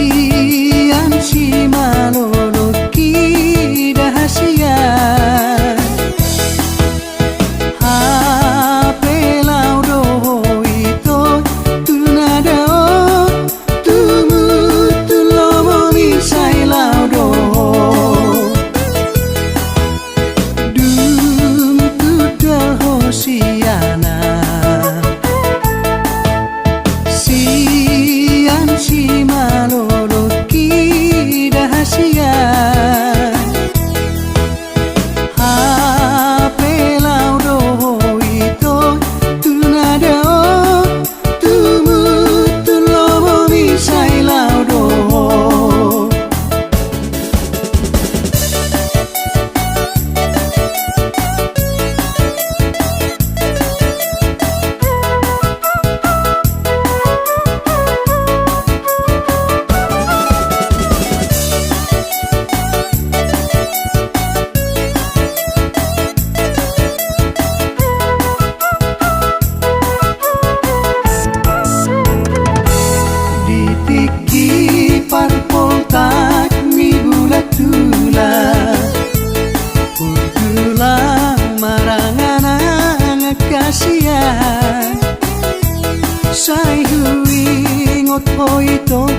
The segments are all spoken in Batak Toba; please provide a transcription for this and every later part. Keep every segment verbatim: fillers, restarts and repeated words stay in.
Sian simalolongki da hasian. Hape laho do ho ito tu na dao, tumundalhon lomomi sai laho do ho. Dung tundal ho siana. Sian simalolongki da hasian. Hape laho do ho ito tu na dao, tumundalhon lomomi sai laho do ho. Di tingki parpoltak ni bulan tulang, untulang marangan-angan hasian. Sai huingot ho ito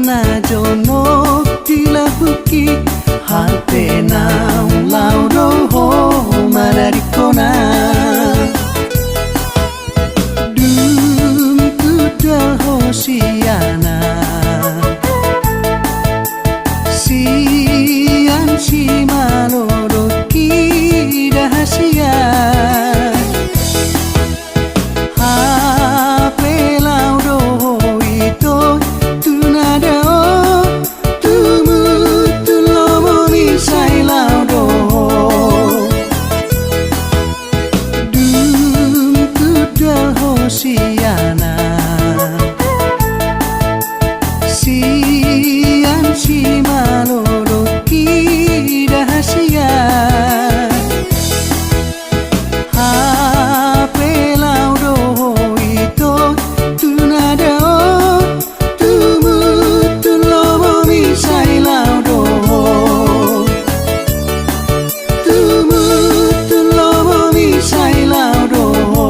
na jonok di lambungki, hape naung laho do ho manadingkon na. Dung tundal ho siana. Sian simalolongki da hasian. Hape laho do ho ito tu na dao, tumundalhon lomomi sai laho do ho. Dung tundal ho siana. Sian simalolongki da hasian. Hape laho do ho ito tu na dao, tumundalhon lomomi sai laho do ho. Tumundalhon lomomi sai laho do ho.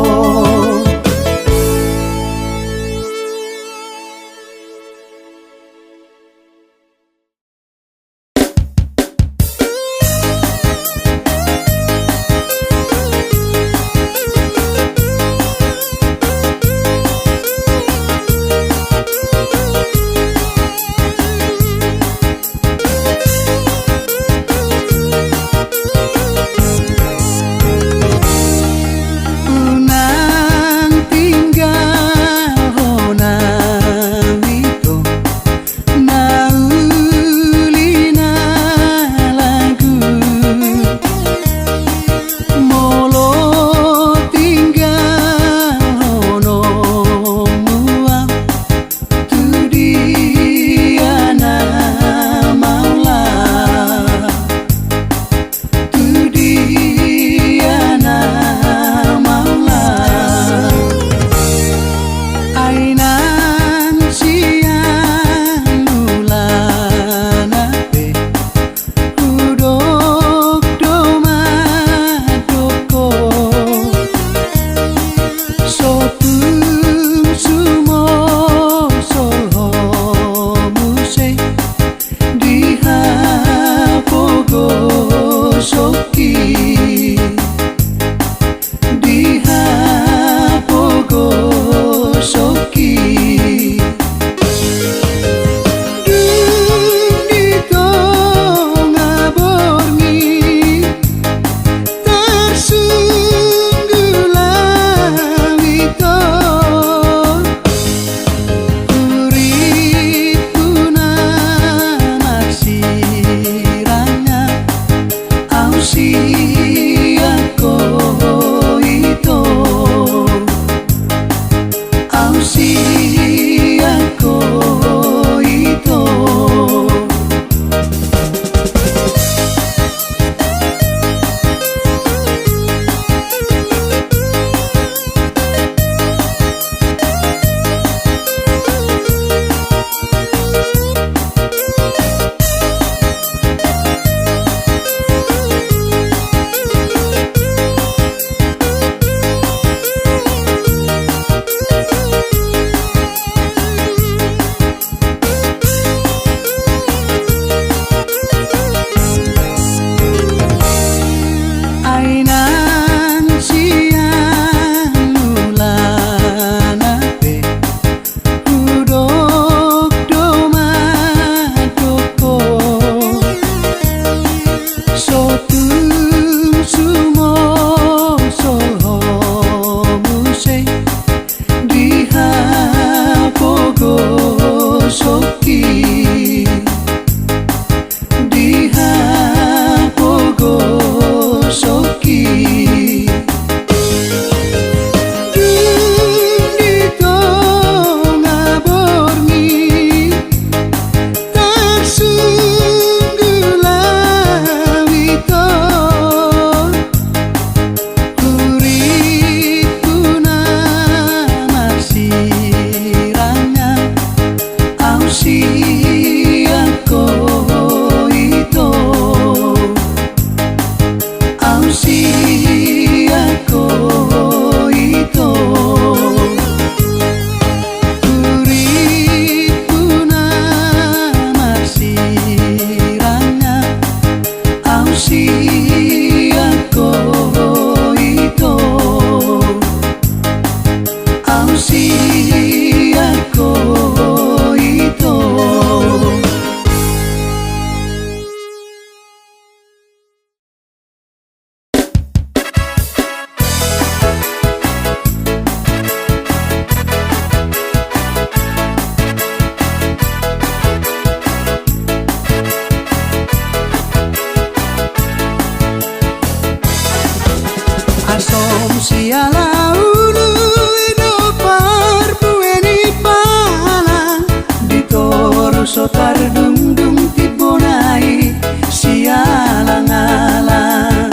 Dung timbo nai sialang-alang.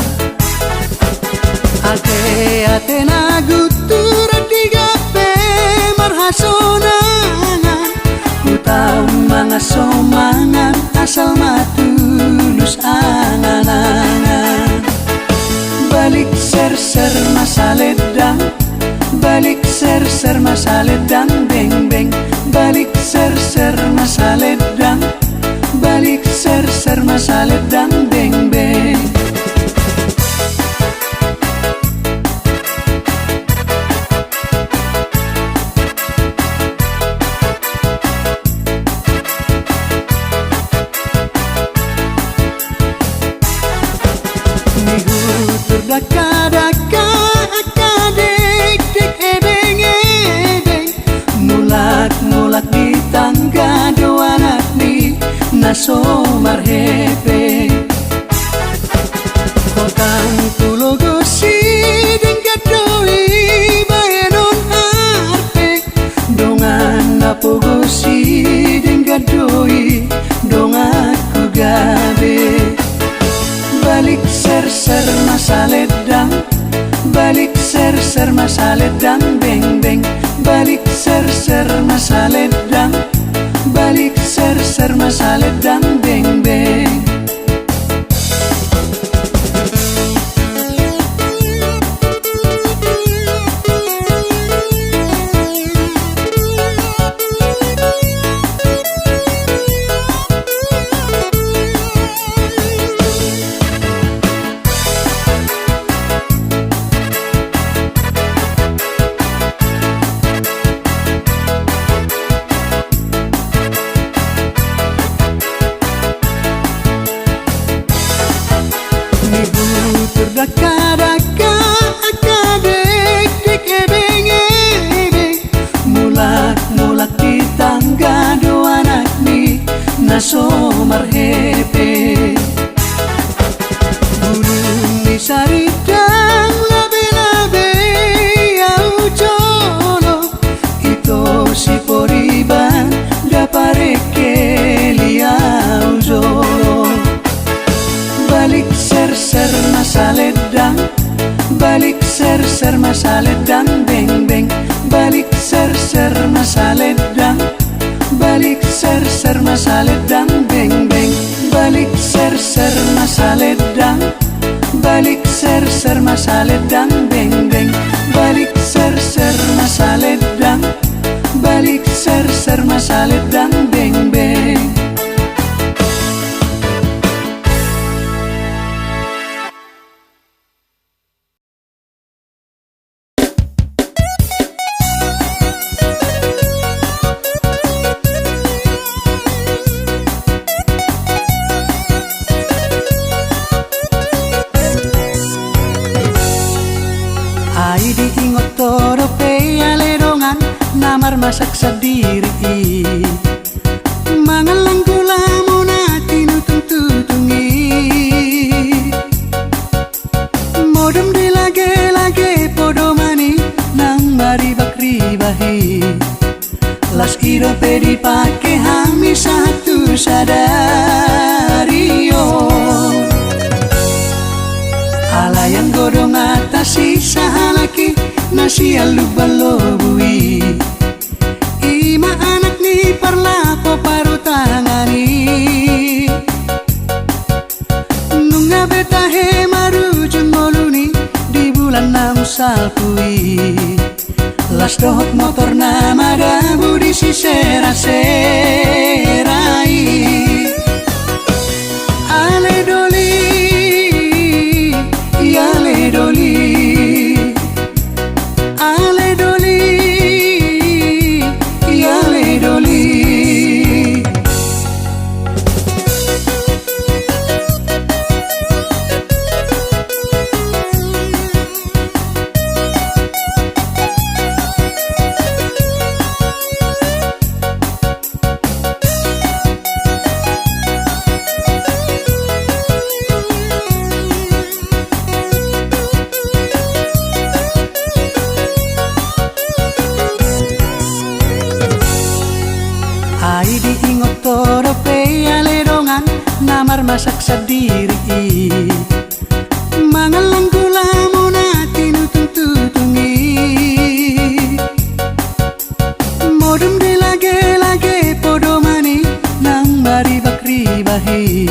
Ate, ate na guntur, andigan pe marhasonangan. Hutaon mangan so mangan, asal ma tulus angan-angan. Balik serser ma salendang, balik serser ma salendang bengbeng. Balik serser ma salendang, balik serser ma salendang bengbeng. Nihutur dakka-dakka angka dekdek ebeng-ebeng. Mulak-mulak di tangga do anak ni na so marhepeng. Hotang tu logos i denggan do i bahenon arpeng. Dongan na pogos i denggan do i donganku gabe. Balik serser ma salendang, balik serser ma salendang bengbeng. Balik serser ma salendang, balik serser ma salendang bengbeng. Nihutur dakka-dakka angka dekdek ebeng-ebeng. Mulak-mulak di tangga do anak ni na so marhepeng. Bulung ni sarindang labe-labe i au jolo. Ito si Poriban ndang parengkel i au jolo. Balik serser ma salendang, balik serser ma salendang bengbeng. Balik serser ma salendang, balik serser ma salendang bengbeng. Balik serser ma salendang, balik serser ma salendang bengbeng. Balik serser ma salendang, balik serser ma salendang bengbeng. Ai diingot ho dope ale dongan na marmasak sandiri i, mangallang gula muna tinutung-tutung i. Modom dilage-lage podoman i nang maribak-ribak i. Las i dope dipake hami sahat tu sadari on. Alai anggo dongan ta si sahalak i na sian Lumban Lobu i. I ma anak ni parlapo parutangan i. Nunga be tahe marujung ngolu ni di bulan naung salpu i. Las dohot motor na madabu di sisera-sera i. Ale doli, i ale doli. Ale doli, i ale doli. masak sandiri i, mangallang gula muna tinutung-tutung i. Modom dilage-lage podoman i nang maribak-ribak i.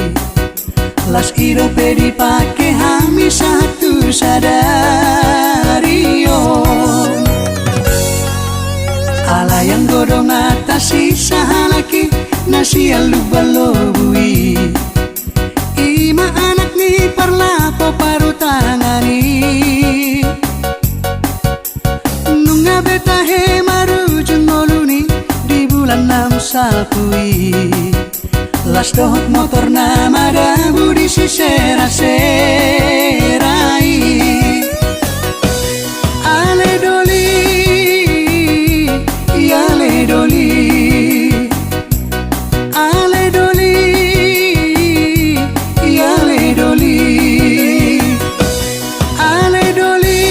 Las i dope dipake hami sahat tu sadari on. Alai anggo dongan ta si sahalak i na sian Lumban Lobu i, i ma anak ni parlapo parutangan i. Nunga be tahe marujung ngoluna di bulan na salpu i. Las dohot motorna madabu di sisera-sera i. Ale doli, i ale doli. Ale doli, i ale doli. Ale doli,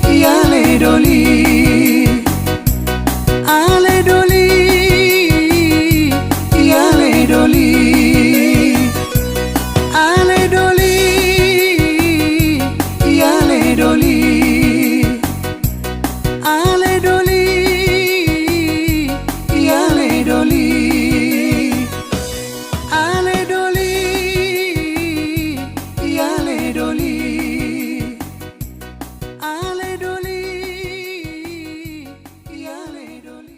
i ale doli. Ale doli, i ale doli. Ale doli, i ale doli. Ale doli, i ale doli. Ale doli, i ale doli. Ale doli, i ale doli.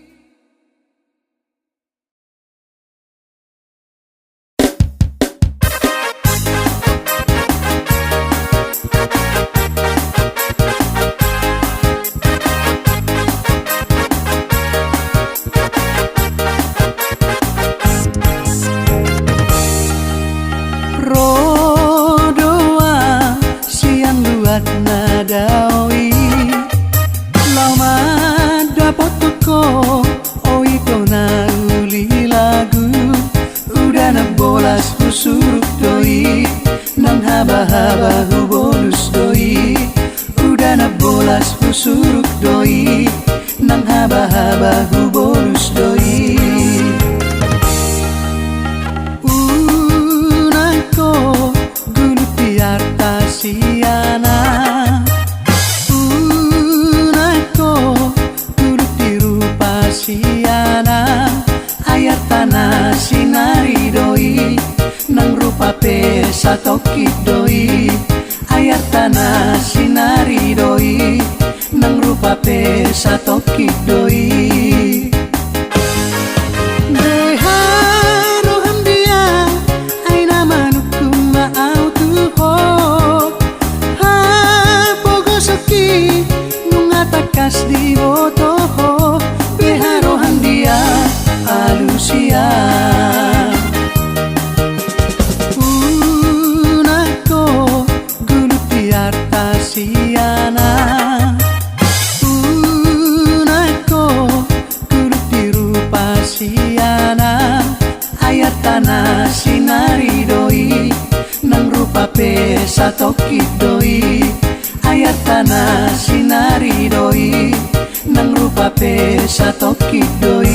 Ro do au sian luat na dao i, laho mandapothon ho, o ito na uli lagu. Uda na bolas husuruk do i, nang habahaba hubolus do i. Uda na bolas husuruk do i, nang habahaba hubolus do i. Unang ho gulut di arta sian au. Unang ho gulut di rupa sian au. Ai artana sinari do i, nang rupa pe satongkin do i. Ai artana sinari do i, nang rupa pe satongkin do i. Beha roham dia, ai na manungkun ma au tu ho. Hapogoson i nunga tangkas diboto ho. Beha roham dia, alusia. Unang ho gulut di arta sian au. Unang ho gulut di rupa sian au. Ai artana sinari do i, nang rupa pe satongkin do i. Ai artana sinari do i, nang rupa pe satongkin do i.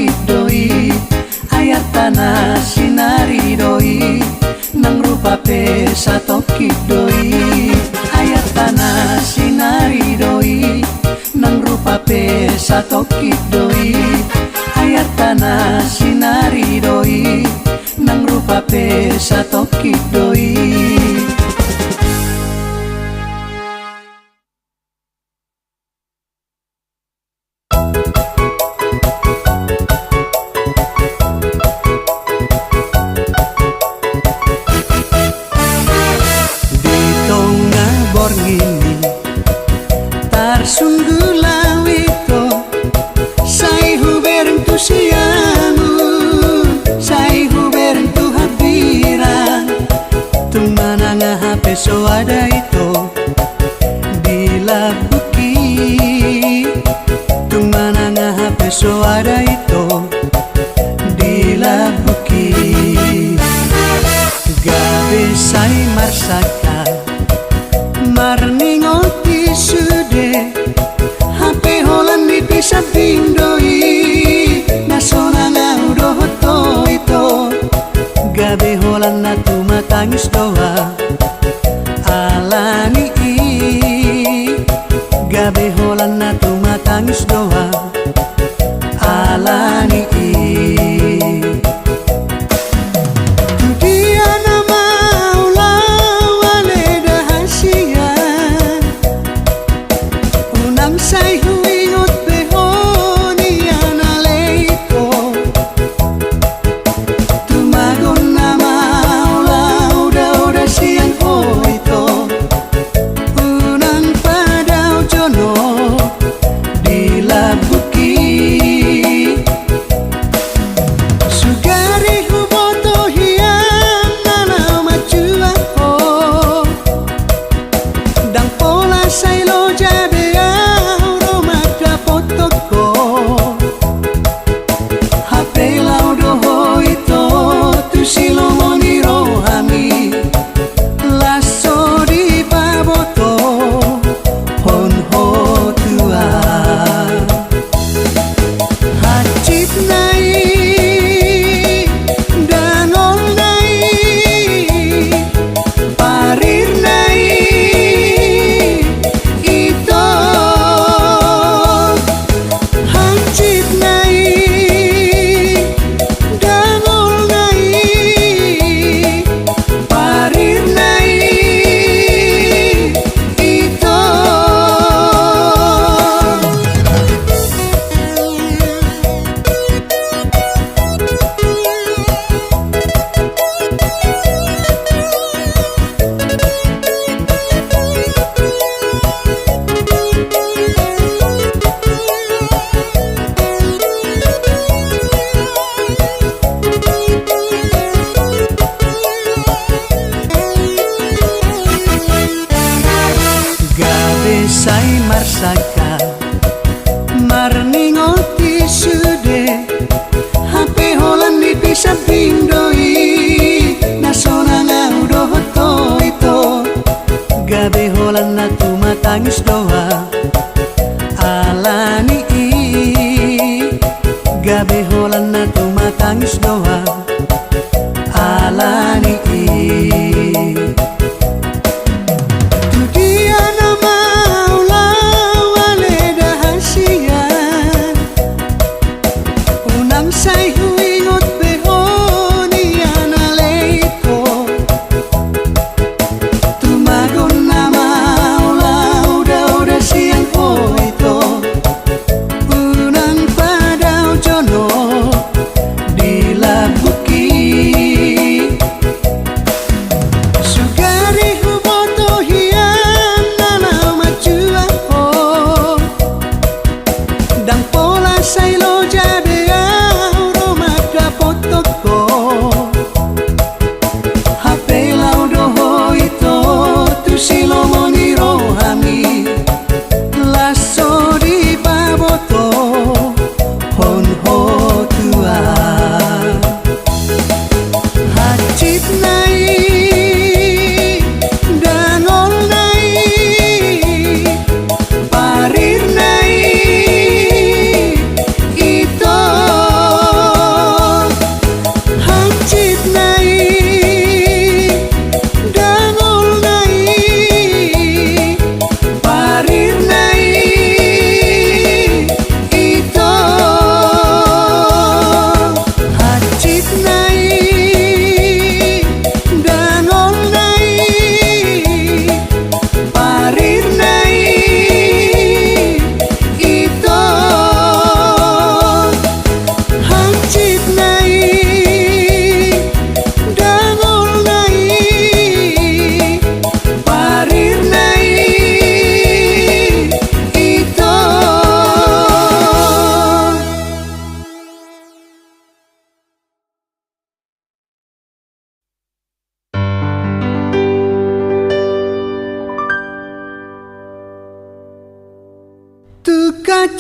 satongkin do i, ai artana sinari do i, nang rupa pe satongkin do i. Ai artana sinari do i, nang rupa pe satongkin do i. Ai artana sinari do i, nang rupa pe satongkin do i. Di tonga borngin i tarsunggul au ito, sai hubereng tu siamun, sai hubereng tu hambirang, tung manang aha pe soada ito di lambungki, tung manang aha pe soada ito di lambungki. Gabe sai marsangkap marningot i sude, hape holan ni pisambing do i, na sonang au dohot ho ito. Gabe holan na tumatangis do au alani i, gabe holan na tumatangis do au alani i. Tu dia nama au laho ale da hasian, unang sai huingot be ho nian ale ito. Tumagon nama au laho da oda sian ho ito, unang padaojon ho di lambungki.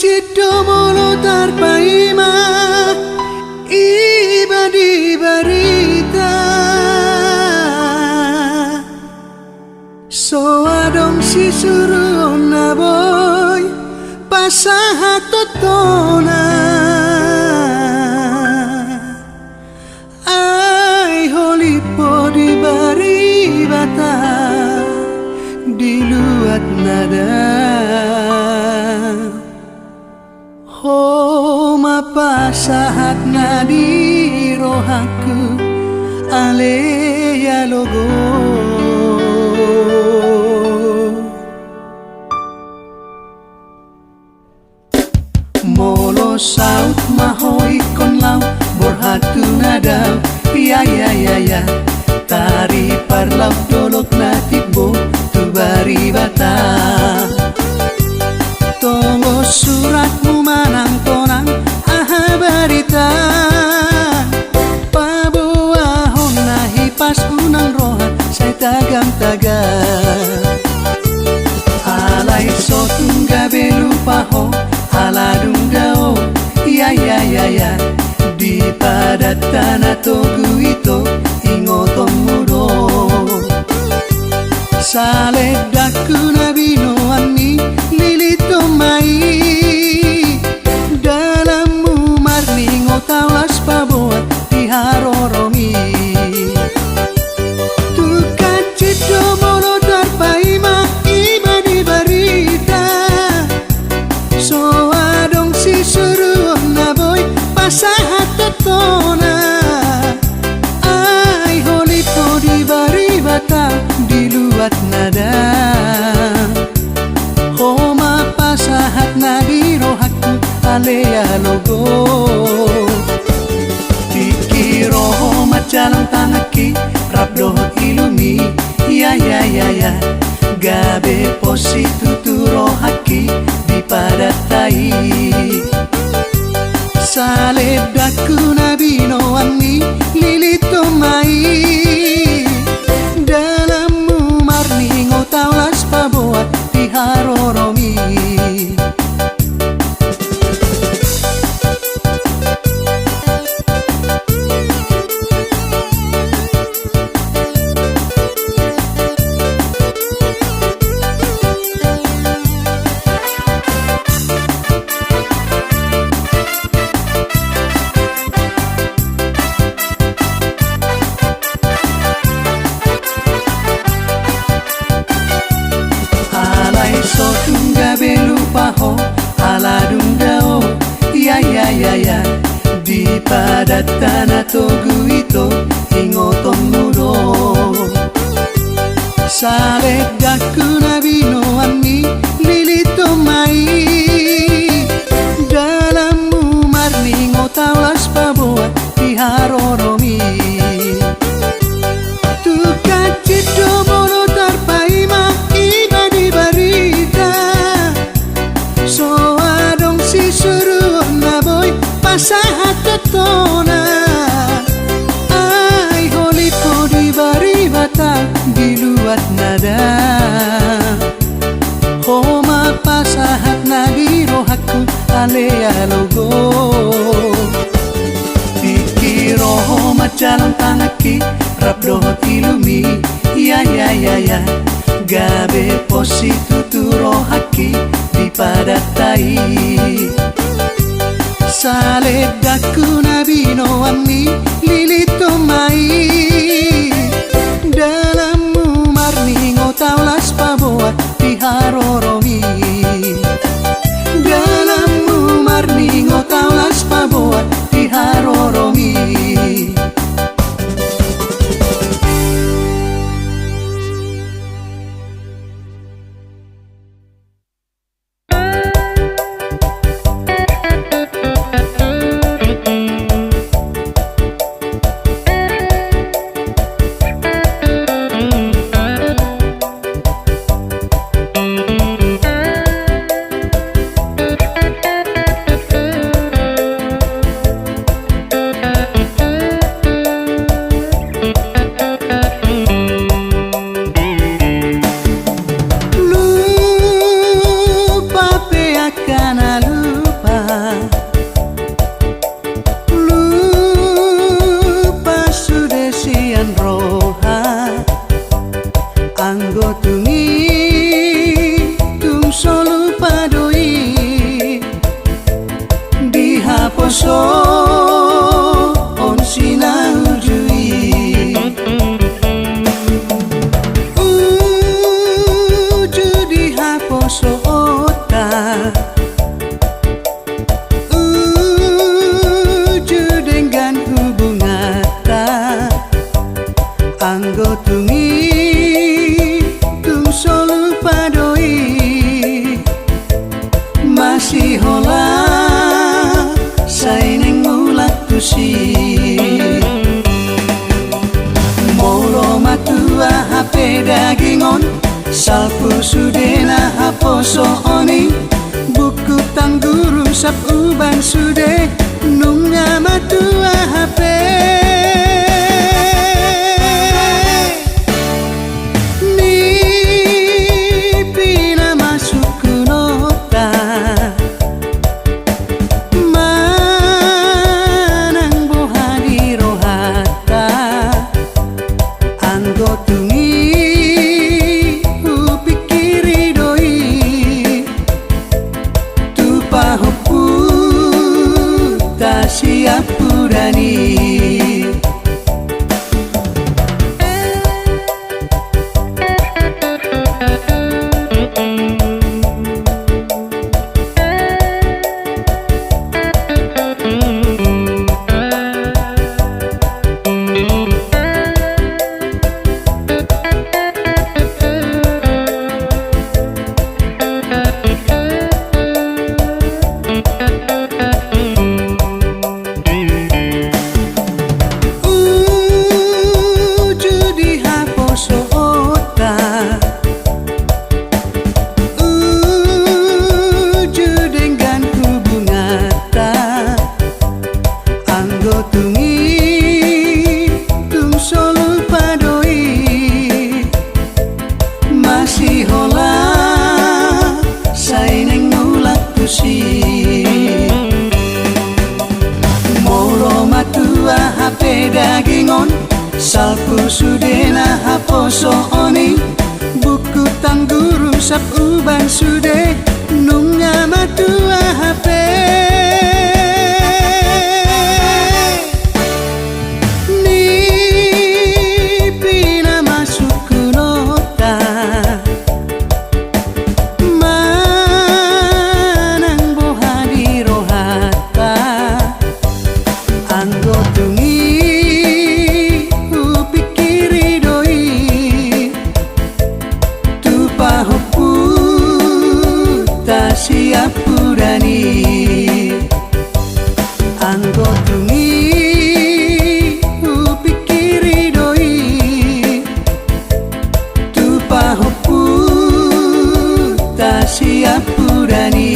Cit do molo tarpaima iba di barita, so adong sisuruon na boi pasahat totona. Ai holip ho di baribata, di luat nada. Ho ma pasahat na di rohangku, ale alogo. Molo saut ma ho ingkon laho borhat tu na dao, ia, ia, ia, ia. Tariparlap dolok na timbo tu baribata. Tongon suratmu manang tonang aha barita. Paboahon na hipas unang roha sai tagam-tagam. Alai so tung gabe lupa ho ala dung dao, ia, ia, ia, ia. Di padanta na togu ito ingotonmu do. Saledakku na binoan ni lilitton ma i. Dalanmu marningot taulas paboa di haroromi. Tung hansit do molo tarpaima iba di barita, so adong sisuruon na boi pasahat totona. Ai holip ho di baribata, di luat nada. Ho ma pasahat na di rohangku, ale alogo. Tingki ro ho ma jalang tanganki rap dohot ilumi, ia, ia, ia, ia. Gabe pos situtu rohangki di padanta i. Saledakku na binoan ni lilitton ma i. Dalanmu marningot taulas paboa di haroromi. Alai so tung gabe lupa ho ala dung dao, ia, ia, ia, ia. Di padanta na togu ito ingotonmu do. Saledakku na binoan ni lilitton ma i. Dalanmu marningot taulas paboa di haroromi. Tung hansit do molo tarpaima iba di barita, so adong sisuruon na boi pasahat totona. Ai holip ho di baribata, di luat nada. Ho ma pasahat na di rohangku, ale alogo. Tingki ro ho ma jalang tanganki rap dohot ilumi, ia, ia, ia, ia. Gabe pos situtu rohangki di padanta i. Saledakku na binoan ni lilitton ma i. Dalanmu marningot taulas paboa di haroromi. Dalanmu marningot taulas paboa di haroromi. Posoon si na uju i. Uju di haposoonta, uju denggan hubunganta. Anggo tung i, tung so lupa do i, masihola sai naeng mulak tusi. Molo matua hape daging on, salpu sudena haposoon i, buku tanggurung sap uban sude, nunga matua hape. Ni pinamasuk hunonta, manang boha di rohanta. Anggo tung i hupingkiri do i, tu pahomputa siampudan i. Uju di haposoonta, uju denggan hubunganta. Anggo tung i, tung so lupa do i, masihola sai naeng mulak tusi. Molo matua hape daging on, salpu sudena haposoon i, buku tanggurung sap uban sude, nunga matua hape. Ni pinamasuk hunonta, manang boha di rohanta. Anggo tung i hupingkiri do i, tu pahomputa siampudan i. Anggo tung i hupingkiri do i, tu pahomputa siampudan i.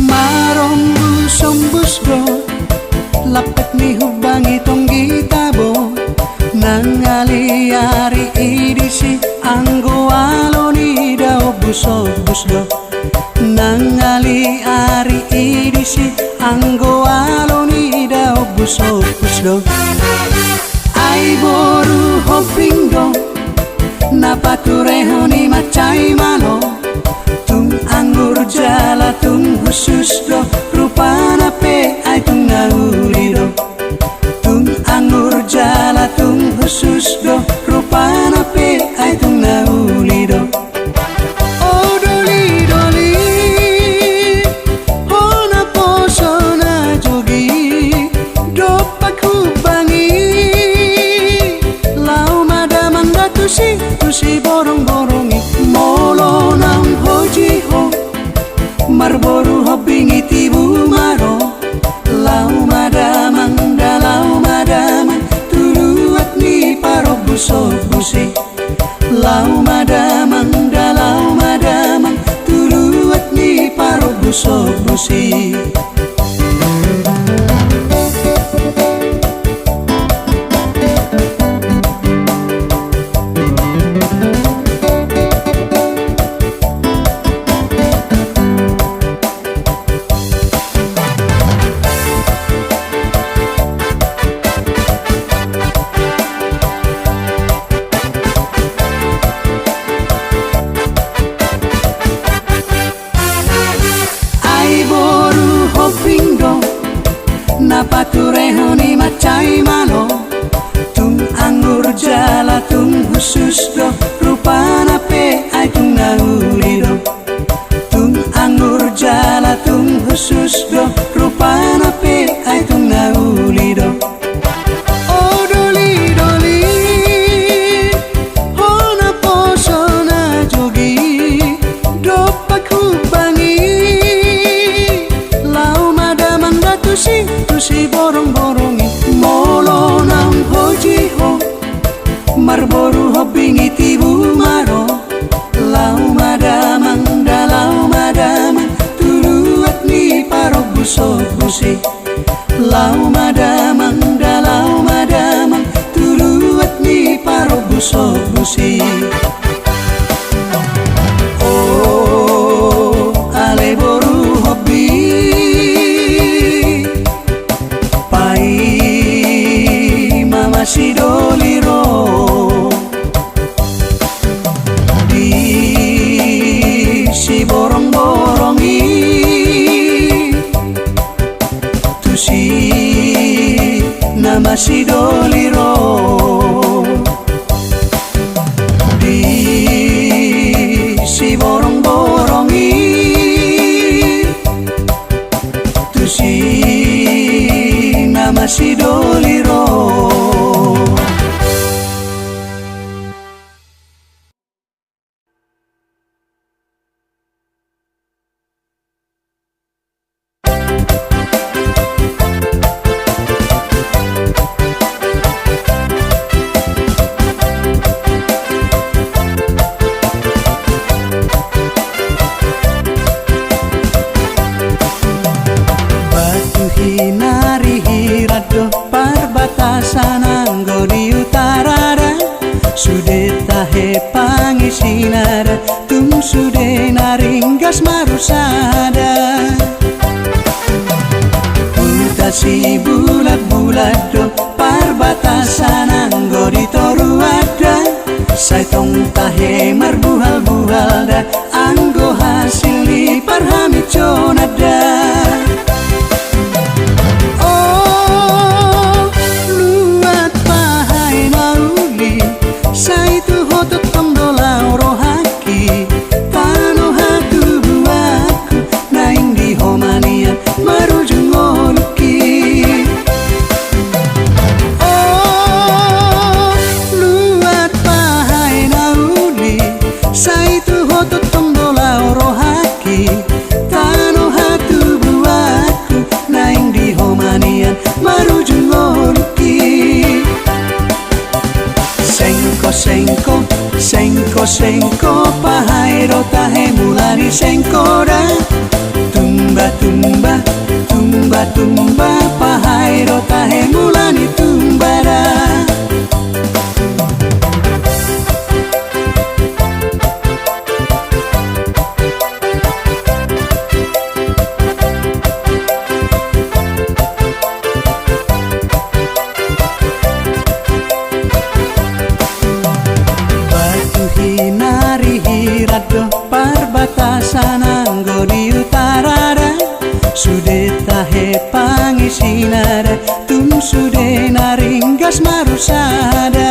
Marombusombus do lampek ni hubangi tonggi tabo. Nang ali ari i disi anggo alo ni daob busombus do. Nang ali ari i disi anggo alo ni daob busombus do. Ai boru Hombing do na paturehon i mansai malo. Tung anggur jala tung hushus do, rupana pe ai tung na uli do. Tung anggur jala tung hushus do, rupana pe ai tung na uli do. O doli-doli, ho naposo na jogi, dompak hubangi, laho ma damang da tusi, tusi borong-borong sobusi. Ai boru Hombing do na paturehon i mansai malo. Tung anggur jala tung hushus do, rupana pe ai tung na uli do. Tung anggur jala tung hushus do, rupana pe ai tung na uli do. O doli-doli, ho naposo na jogi, dompak hubangi, laho ma damang da tusi, tusi borong-borong i. Molo naung hojia ho marboru Hombing i tibu ma ro, laho ma damang da, laho ma damang tu luat ni parobus-obus i. Laho ma damang da, laho ma damang tu luat ni parobus-obus i. O ale boru Hombing, paima ma sidoli ro di siborong-borong i, tusi na ma sidoli ro di siborong-borong i, tusi na ma sidoli ro. Batu Hinari hirat do parbatasan anggo di utara da. Sude tahe pangisina da, tung sude na ringgas marusa da. Huta Sibulat-bulat do parbatasan anggo di Toruan da. Sai tong tahe marbuhal-buhal da, anggo hasil ni parhamiconan da. O luat Pahai na uli, sai tu ho tongtong do laho rohangki, tano hatubuanku, naeng di ho ma nian marujung ngolungki. O luat Pahai na uli, sai tu ho tongtong do laho rohangki, tano hatubuanku, naeng di ho ma nian marujung ngolungki. Sengko, sengko, sengko, sengko, Pahai do tahe mula ni sengko da. Tumba, tumba, tumba, tumba, Pahai do tahe mula ni tumba da. Batu Hinari hirat do parbatasan anggo di utara da. Sude tahe pangisina da, tung sude na ringgas marusa da.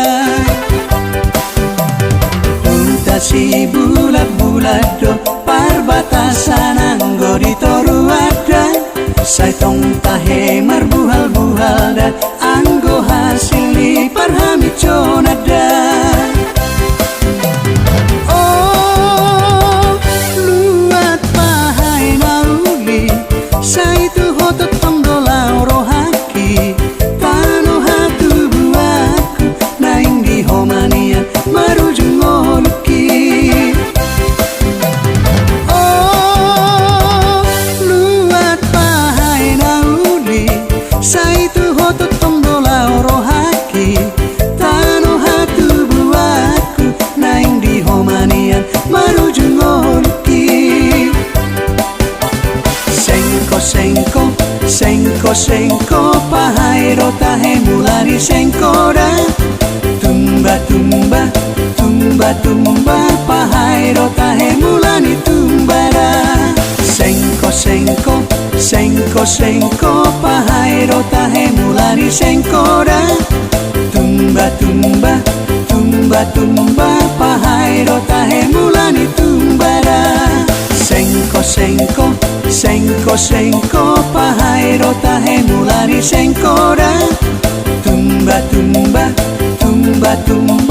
Huta Sibulat-bulat do parbatasan anggo di Toruan da. Sai tong tahe marbuhal-buhal da, anggo hasil ni parhamiconan da. O luat Pahai na uli, sai tu ho tongtong do laho rohangki, tano hatubuanku, naeng di ho ma nian marujung ngolungki. O Sengko, pahae do tahe mula ni sengko da? Tumba, tumba, tumba, tumba, pahae do tahe mula ni tumba da? Sengko, sengko, sengko, sengko, pahae do tahe mula ni sengko da? Tumba, tumba, tumba, tumba, pahae do tahe mula ni tumba da? Sengko, sengko, sengko, sengko, pahae do tahe mula ni sengko da? Tumba, tumba, tumba, tumba,